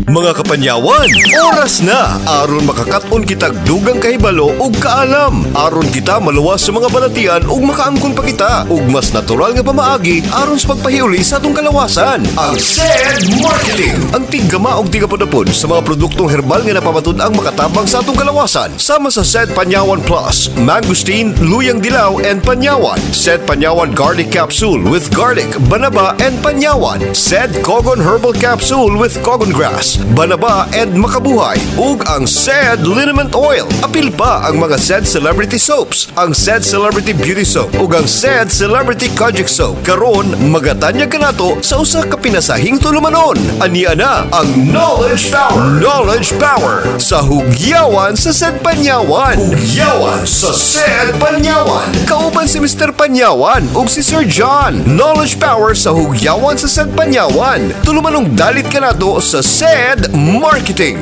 Mga kapanyawan, oras na aron makakat-on kitag dugang kahibalo ug kaalam. Aron kita maluwas sa mga balatian ug makaangkon pa kita ug mas natural nga pamaagi aron sa pagpahiuli sa atong kalawasan. Ang SED Marketing, ang tiggama og tigapudapod sa mga produktong herbal nga napamatud-ang makatabang sa atong kalawasan. Sama sa SED Panyawan Plus, Mangosteen, Luyang Dilaw and Panyawan. SED Panyawan Garlic Capsule with garlic, banaba and Panyawan. SED Kogon Herbal Capsule with Kogon Grass, banaba and makabuhay. Ug ang SED Liniment Oil. Apil pa ang mga SED Celebrity Soaps, ang SED Celebrity Beauty Soap ug ang SED Celebrity Kojic Soap. Karon magatanyag kanato sa usa ka pinasahing tulumanon. Ania na ang Knowledge Power. Knowledge Power sa Hugyawan sa SED Panyawan. Hugyawan sa SED Panyawan. Kauban si Mr. Panyawan ug si Sir John. Knowledge Power sa Hugyawan sa SED Panyawan. Tulumanong dalit kanato sa SED Marketing.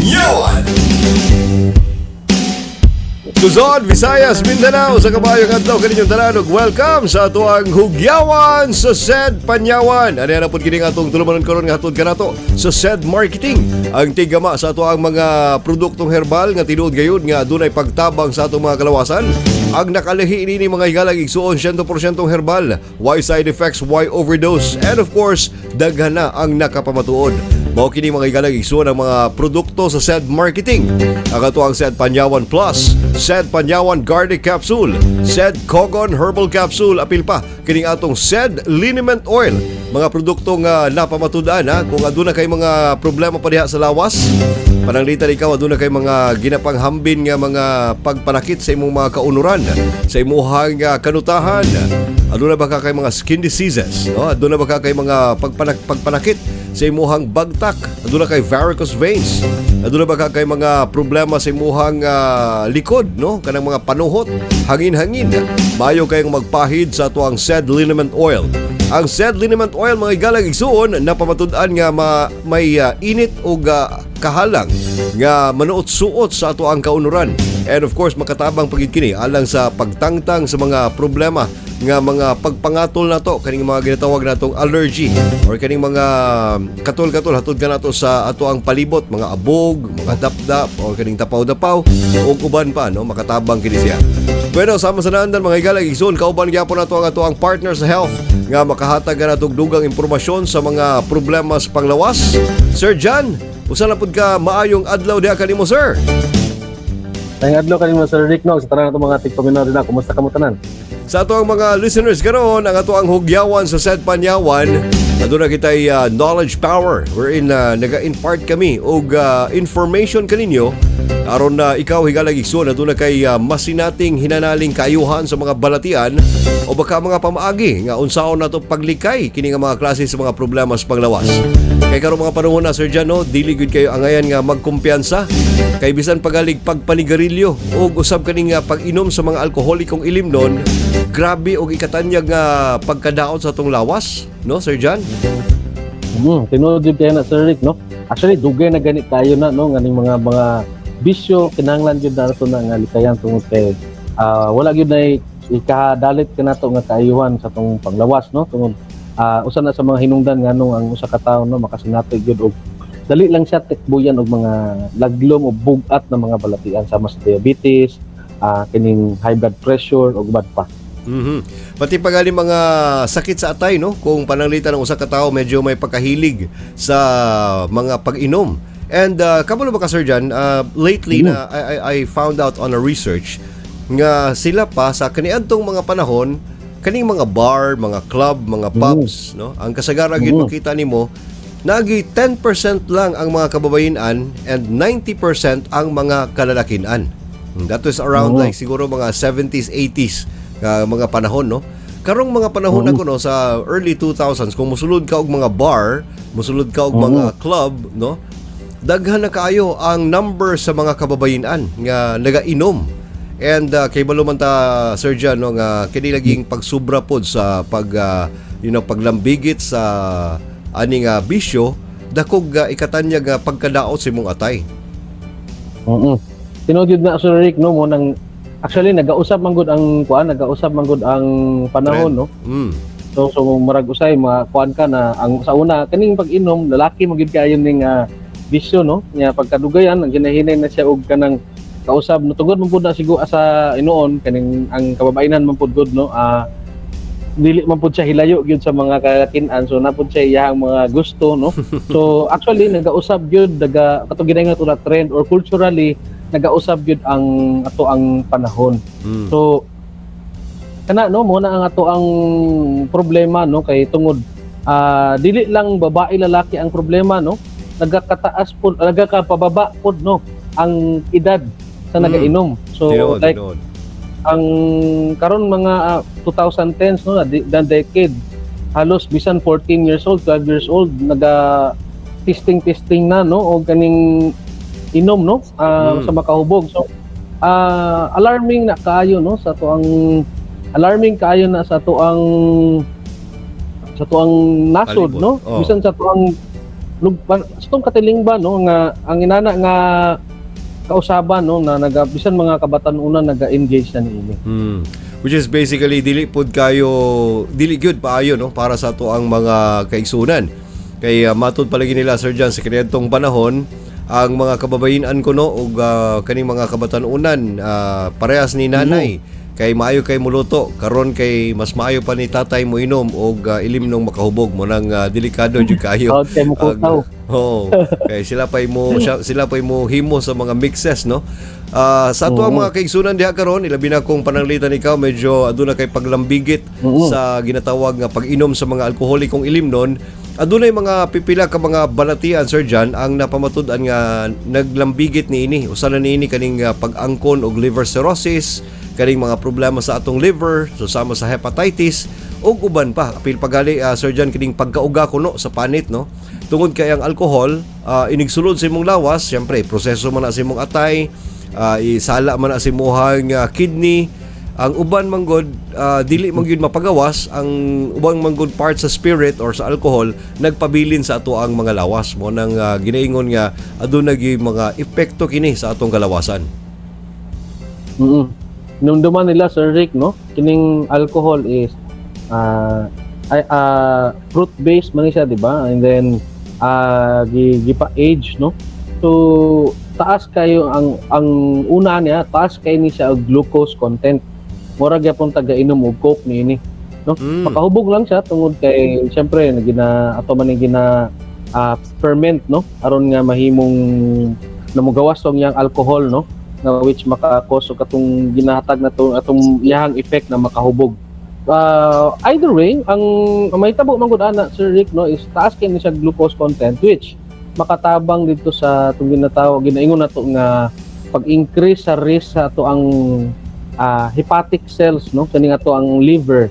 Nyawan! Luzon, Visayas, Mindanao, sa kabayong adlaw kaninyong tanan ug welcome sa atoang Hugyawan sa SED Panyawan. Ano na pud kini nga atong tulumanon karon nga hatod kanato sa SED Marketing. Ang tigama sa atoang mga produktong herbal nga tinuod gayud nga adunay pagtabang sa atong mga kalawasan. Ang nakalahi nini, mga higalang igsuon, 100% herbal. Why side effects, why overdose? And of course, daghan na ang nakapamatuod. Mao kini, mga higalang igsuon, ang mga produkto sa SED Marketing. Ang ato ang SED Panyawan Plus, SED Panyawan Garlic Capsule, SED Kogon Herbal Capsule, apil pa kining atong SED Liniment Oil. Mga produkto nga napamatud-an ha, kung aduna kay mga problema pa diha sa lawas, pananglitan ikaw aduna kay mga ginapanghambin nga mga pagpanakit sa imong mga kaunuran, sa imuhang kanutahan. Aduna ba ka kay mga skin diseases, no? Aduna ba ka kay mga pagpanakit sa imuhang bagtak? Aduna kay varicose veins? Aduna ba ka kay mga problema sa imuhang likod, no? Kanang mga panuhot, hangin-hangin. Maayo kayong magpahid sa atoang SED Liniment Oil. Ang SED Liniment Oil, mga igalang igsuon, napamatud-an nga may init o kahalang nga manuot-suot sa ato ang kaunuran. And of course, makatabang pagid kini alang sa pagtangtang sa mga problema nga mga pagpangatol nato, kaning mga ginatawag natong allergy or kaning mga katol-katol hatod kanato sa ato ang palibot, mga abog, mga dapdap or kaning tapaw-dapaw ug uban pa, no? Makatabang kini siya. Bueno, sama sa naandan, mga higalang igsoon, kauban gyapon nato ang ato ang partner sa health nga makahatag nato og dugang impormasyon sa mga problema sa panglawas. Sir John, usa na pud ka maayong adlaw diha kanimo, sir. Maayong adlaw kanimo, Sir Rick, no, sa tanan nato mga tigpaminaw din. Kumusta kamo tanan? Sa ato ang mga listeners karon, ang ato ang Hugyawan sa SED Panyawan, aduna kitay knowledge power wherein naga-impart kami og information kaninyo aron na ikaw, higalang igsoon, aduna kay masinating hinanaling kaayuhan sa mga balatian o baka mga pamaagi nga unsaon nato paglikay kini nga mga klase sa mga problema sa panglawas. Kay karong mga panahon na, Sir John, no, dili gyud kayo angayan nga magkumpiyansa kay bisan pagalig pagpanigarilyo o usab kaning nga pag-inom sa mga alkoholikong ilimnon, grabe og ikatanyag nga pagkadaot sa atong lawas, no, Sir John? Tinuod jud kayo na, Sir Rick, no. Actually, dugay na gani tayo na, no, nganing mga bisyo kinahanglan jud nato na nga likayan tungod kay wala gyud nay ikadalit kanato nga kaayuhan sa atong panglawas, no, tungod usa na sa mga hinungdan nganong ang usa ka tawo, no, makasinati gyud og dali lang siya tikbuyan og mga laglom o bug-at na mga balatian sama sa diabetes, kining high blood pressure ug uban pa. Pati pa gali mga sakit sa atay, no? Kung pananglitan ng usa ka tawo medyo may pagkahilig sa mga pag-inom. And kabalo ba ka, Sir John, lately na I found out on a research nga sila pa sa kaniadtong mga panahon kaning mga bar, mga club, mga pubs, no? Ang kasagaran gyud makita nimo nagi 10% lang ang mga kababayenan and 90% ang mga kalalakinan. That was around like siguro mga 70s, 80s nga mga panahon, no? Karong mga panahon na kuno sa early 2000s, kung musulod ka og mga bar, musulod ka og mga club, no? Daghan na kaayo ang number sa mga kababayenan nga nagainom. And kay balo man ta, Sir John, no, nga kini laging pagsubra pod sa pag paglambigit sa ani nga bisyo, dakog ikatanyag nga pagkadaot sa imong atay. Oo. Tinuod yun na, Sir Rick, no, mo nang actually nagausab man gud ang kuan, nagausab man gud ang panahon, no. So murag usay mga kuan ka na ang sa una kaning pag-inom, lalaki man gyud kaayo ning bisyo, no? Nya pagkadugayan ang ginahinay na siya og kanang kausap, no? Tungod man pud na siguro sa inoon kaning ang kababainan man pud gud, no, dili man pud siya hilayo gyud sa mga kalakinan, so na pud siya iyang mga gusto, no? So actually nagausab gyud, naga katong ginaingon na trend or culturally nagausab gyud ang ato ang panahon. So kana, no, mo na ang ato ang problema, no, kay tungod dili lang babae lalaki ang problema, no? Nagakataas pud, nagakapababa pud, no, ang edad sa nagainom. So Tinuod, like tinuod. Ang karon mga 2010s, no, na decade, halos bisan 14 years old, 12 years old, naga testing testing na, no, o kaning inom, no, sa makahubog. So alarming na kaayo, no, sa ato ang alarming kaayo na sa ato ang nasod, Palibot. No? Oh. Bisan sa ato ang sa atong katilingban, no, nga ang inana nga kausaban, no, na naga bisan mga kabatan-unan naga-engage na niini. Which is basically dili pud kayo, dili gyud paayo, no, para sa ato ang mga kaigsunan. Kay matud palagi nila, Sir John, sa kaniadtong panahon ang mga kababayen-an kuno ug kaning mga kabatan-unan parehas ni nanay kay maayo kay muluto. Karon kay mas maayo pa ni tatay mo inom og ilimnong makahubog mo nang delikado jud kaayo. Tawag kay mo kutaw. Oo. Kay sila pa'y mo himo sa mga mixes, no? Sa ato ang mga kaigsunan diha karon, ilabi na kung pananglitan ikaw medyo aduna kay paglambigit sa ginatawag nga pag-inom sa mga alkoholikong ilimnon, adunay mga pipila ka mga balatian, Sir John, ang napamatud-an nga naglambigit niini. Usa na niini kaning pag-angkon og liver cirrhosis, kaning mga problema sa atong liver, so sama sa hepatitis ug uban pa. Apil pagali, Sir John, kining pagkauga kuno sa panit, no? Tungod kay ang alkohol inigsulod sa imong lawas, syempre proseso man na sa imong atay, isala man na sa imong kidney. Ang uban manggod dili man gyud mapagawas ang ubang manggod part sa spirit or sa alcohol, nagpabilin sa ato ang mga lawas mo nang ginaingon nga aduna gyud mga epekto kini sa atong kalawasan. Hinumduman nila, Sir Rick, no? Kining alcohol is ay fruit based man ni siya, di ba? And then gipa-age, no? So taas kayo ang una niya, taas kay ni siya og glucose content. Mura gyapon taga-inom og Coke niini, no? Makahubog lang siya tungod kay syempre gina ato man ni gina ferment, no, aron nga mahimong namugawas tong iyang alcohol, no, nga which maka-cause og katong ginahatag na to atong iyang effect na makahubog. Either way, ang mahitabo man gud ana, Sir Rick, no, is taas kay ni siya glucose content, which makatabang dito sa atong ginatawag, ginaingon nato nga pag-increase sa risk sa ato ang hepatic cells, no, kani ato ang liver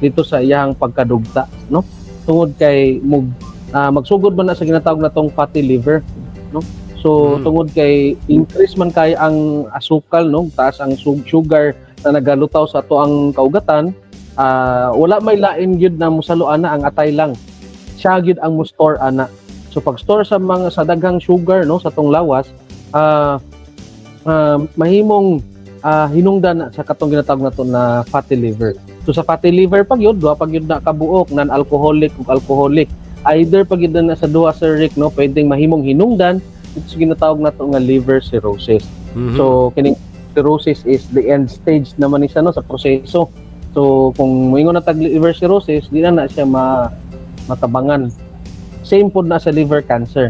dito sa iyang pagkadugta, no, tungod kay mug magsugod man na sa ginatawag natong fatty liver, no? So tungod kay increase man kay ang asukal, no, taas ang sugar na nagalutaw sa ato ang kaugatan, wala may lain gyud na musalo ana, ang atay lang siya gyud ang mo store ana. So pag store sa mga sa daghang sugar, no, sa tong lawas, mahimong hinungdan na sa katong ginatawag nato na fatty liver. So sa fatty liver pag yun, duha pag yun na kabuok, non-alcoholic ug alcoholic. Either pag yun na sa duha, Sir Rick, no, pwedeng mahimong hinungdan ito sa ginatawag nato nga liver cirrhosis. So kining cirrhosis is the end stage naman ni siya, no, sa proseso. So kung moingon na tag liver cirrhosis, di na na siya matabangan. Same pod na sa liver cancer.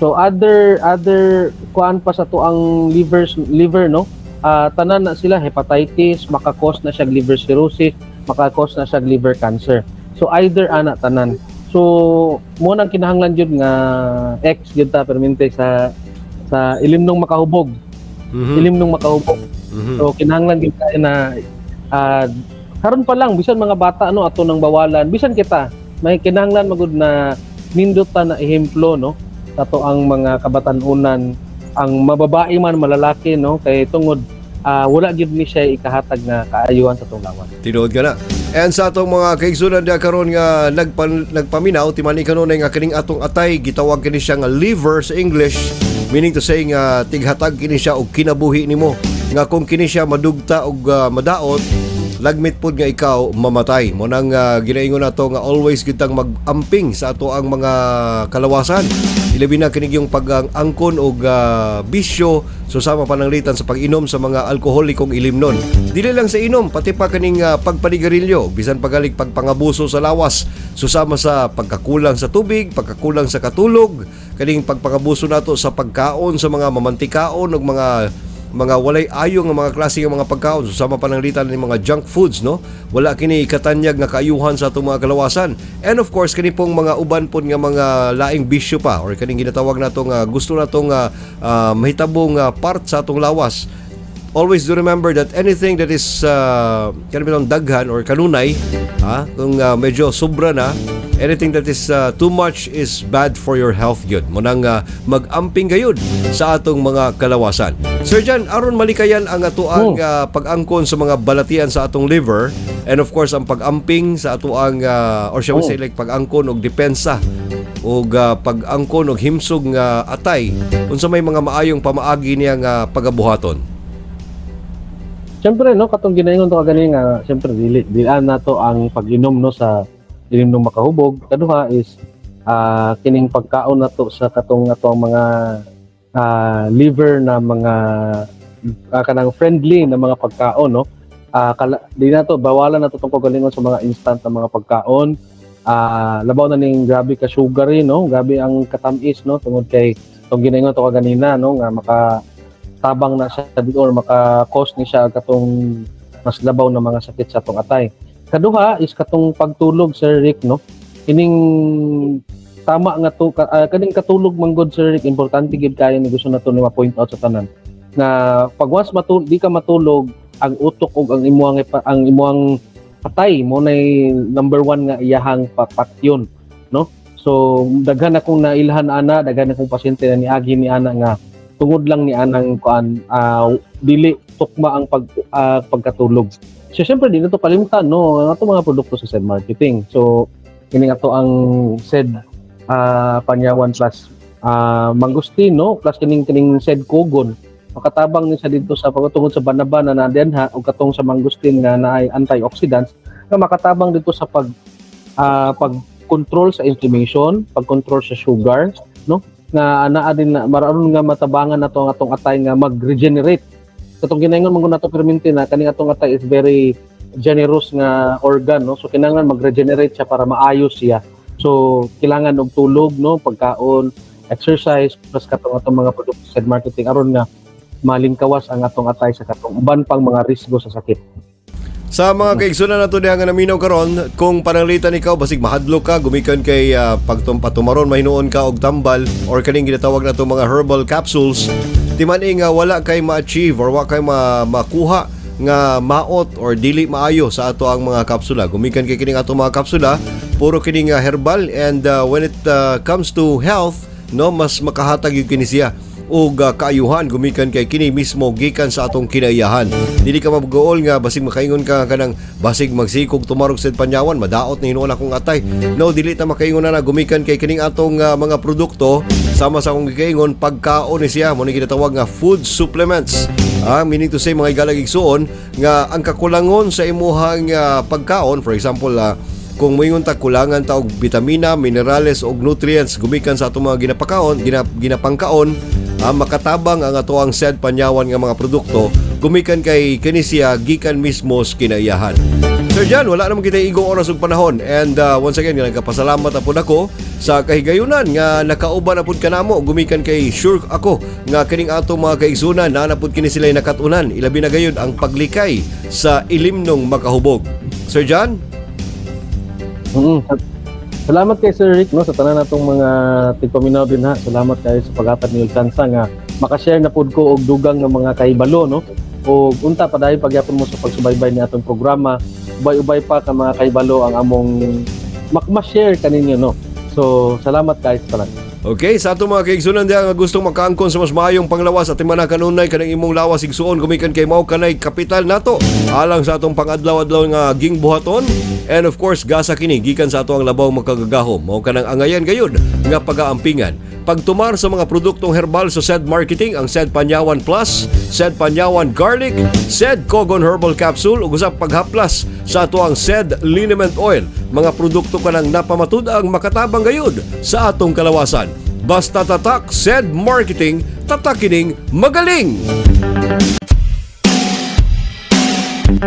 So other other kuan pa sa to ang liver, no? Tanan na sila, hepatitis, maka-cause na siya liver cirrhosis, maka-cause na siya liver cancer. So either ana tanan. So mo nang kinahanglan jud nga X jud ta permente sa ilimnong makahubog. Ilimnong makahubog. So kinahanglan gyud tayo na karon pa lang, bisan mga bata, no, ato nang bawalan, bisan kita may kinahanglan magud na nindot ta na ehemplo, no, ato ang mga kabatan-unan, ang mababae man malalaki, no, kay tungod wala gyud ni siya ikahatag nga kaayuhan sa atong lawas. Tinuod ka na. And sa atong mga kaigsunan diha karon nga nagpaminaw, timani kanunay nga kining atong atay gitawag kini siya nga liver sa English, meaning to say nga tighatag kini siya og kinabuhi nimo. Nga kung kini siya madugta og madaot, Lagmit pud nga ikaw mamatay. Mao nang ginaingon nato nga always kitang mag-amping sa ato ang mga kalawasan. Ilabi na kinig yung pag-angkon og bisyo, susama pananglitan sa pag-inom sa mga alkoholikong ilimnon. Dili lang sa inom, pati pa kaning pagpanigarilyo, bisan pagalig pagpangabuso sa lawas, susama sa pagkakulang sa tubig, pagkakulang sa katulog, kaning pagpangabuso nato sa pagkaon sa mga mamantikaon ug mga walay ayo nga mga klase nga mga pagkaon, susama pananglitan ni mga junk foods, no? Wala kini katanyag nga kaayuhan sa atong mga kalawasan. And of course, kini pong mga uban pod nga mga laing bisyo pa or kaning ginatawag nato nga gusto natong mahitabong part sa atong lawas. Always do remember that anything that is kanang daghan or kanunay, kung medyo sobra na, anything that is too much is bad for your health gyud. Mao nang mag-amping gayud sa atong mga kalawasan. Sir John, aron malikayan ang atoang pag-angkon sa mga balatian sa atong liver and of course ang pag-amping sa atoang or shall we say like pag-angkon og depensa og pag-angkon og himsog nga atay, unsa may mga maayong pamaagi niya nga pagabuhaton? Siyempre, no, katong ginaingon to kagani nga siyempre dili dilaan nato ang pag-inom, no, sa ilimnong makahubog. Kaduha is kining pagkaon nato sa katong atong mga liver na mga kanang friendly na mga pagkaon, no. Di nato bawalan nato tong kagalingon sa mga instant na mga pagkaon. Labaw na ning grabe ka sugary, no, grabe ang katamis, no, tungod kay tong ginaingon to kaganina, no, nga maka tabang na siya or maka-cause ni siya katong mas labaw na mga sakit sa atong atay. Kaduha is katong pagtulog, Sir Rick, no. Kining tama nga to kaning katulog manggod, Sir Rick, importante gid kayo ni gusto nato ni ma-point out sa tanan. Nga pag once di ka matulog, ang utok ug ang imuang patay mo nay number one nga iyahang papatyon, no? So daghan akong nailhan ana, daghan akong pasyente na niagi ni ana nga tungod lang ni anang kuan, dili tukma ang pagkatulog. So syempre di na to kalimtan, no, ang ato mga produkto sa SED Marketing. So kini ato ang SED Panyawan plus mangosteen, no, plus kining SED Kogon, makatabang ni sa didto sa pagtungod sa banaba na nadenha ug katong sa mangosteen nga naay antioxidants nga makatabang dito sa pag control sa inflammation, pag-control sa sugar, no, nga naa din na maroon nga matabangan nato ang atong atay nga mag-regenerate. Katong ginaingon man nato permente na kaning atong atay is very generous nga organ, no. So kinahanglan mag-regenerate siya para maayos siya. So kailangan og tulog, no, pagkaon, exercise, plus katong atong mga produkto sa marketing aron nga malingkawas ang atong atay sa katong uban pang mga risgo sa sakit. Sa mga kaigsunan nato diha nga naminaw karon, kung pananglitan ikaw basig mahadlok ka gumikan kay pagtumpatumaron mahinuon ka og tambal or kaning ginatawag nato mga herbal capsules, timan-i nga wala kay ma-achieve or wa kay makuha nga maot or dili maayo sa ato ang mga kapsula. Gumikan kay kining ato mga kapsula, puro kining herbal and when it comes to health, no, mas makahatag yung kini siya og kaayuhan gumikan kay kini mismo gikan sa atong kinaiyahan. Dili ka mabugool nga basig makaingon ka kanang basig magsikog tumarog sa Panyawan, madaot na hinuon akong atay. No, dili ta makaingon na gumikan kay kining atong mga produkto, sama sa akong gikaingon, pagkaon ni siya mo ni ginatawag nga food supplements. Meaning to say, mga igalag igsuon, nga ang kakulangon sa imuhang pagkaon, for example, kung moingon ta kulangan ta og bitamina, minerales og nutrients gumikan sa atong mga ginapakaon, ginapangkaon, makatabang ang ato ang SED Panyawan nga mga produkto gumikan kay kini siya gikan mismo sa kinaiyahan. Sir John, wala naman kita igong oras ug panahon and once again nagpasalamat na pud ako sa kahigayunan nga nakauban na pud kanamo gumikan kay sure ako nga kining atong mga kaigsunan na pud kini sila nakatunan, ilabi na gayud ang paglikay sa ilimnong makahubog. Sir John? Salamat kay Sir Rick, no, sa tanan natong mga tigpaminaw din ha. Salamat kayo sa paghatag ni tsansa nga makashare na pud ko og dugang nga mga kahibalo, no. Og unta padayon pagyapon mo sa pagsubaybay ni atong programa. Ubay-ubay pa ka mga kahibalo ang among ma-share kaninyo, no. So salamat guys tanan. Okay, sa atong mga kaigsunan diha nga gustong makaangkon sa mas maayong panglawas at timana kanunay kanang imong lawas, igsuon, gumikan kay mao kanay kapital nato alang sa atong pangadlaw-adlaw nga gingbuhaton. And of course, gasa kini gikan sa ato ang labaw makagagahom, mao kanang angayan gayud nga pagaampingan. Pagtumar sa mga produktong herbal sa SED Marketing, ang SED Panyawan Plus, SED Panyawan Garlic, SED Kogon Herbal Capsule, ug usab paghaplas sa ato ang SED Liniment Oil. Mga produkto kanang napamatud-ang makatabang gayud sa atong kalawasan. Basta tatak SED Marketing, tatak kining magaling.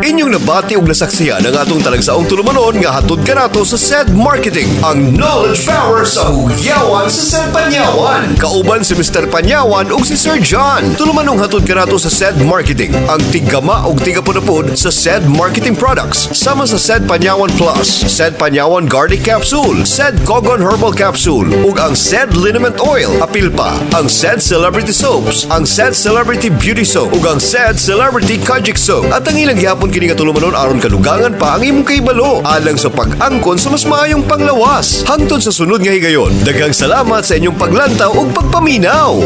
Inyong nabati og nasaksihan ang atong talagsaong tulumanon nga hatod kanato sa SED Marketing, ang knowledge power sa hugyawan sa SED Panyawan. Kauban si Mr. Panyawan ug si Sir John. Tulumanong hatod kanato sa SED Marketing, ang tiggama ug tigapunapod sa SED Marketing products. Sama sa SED Panyawan Plus, SED Panyawan Garlic Capsule, SED Kogon Herbal Capsule, ug ang SED Liniment Oil. Apil pa ang SED Celebrity Soaps, ang SED Celebrity Beauty Soap, ug ang SED Celebrity Kojic Soap. At ang ilang gihapon kini nga tulumanon aron kadugangan pa ang imong kahibalo alang sa pag-angkon sa mas maayong panglawas. Hangtod sa sunod nga higayon, daghang salamat sa inyong paglantaw ug pagpaminaw.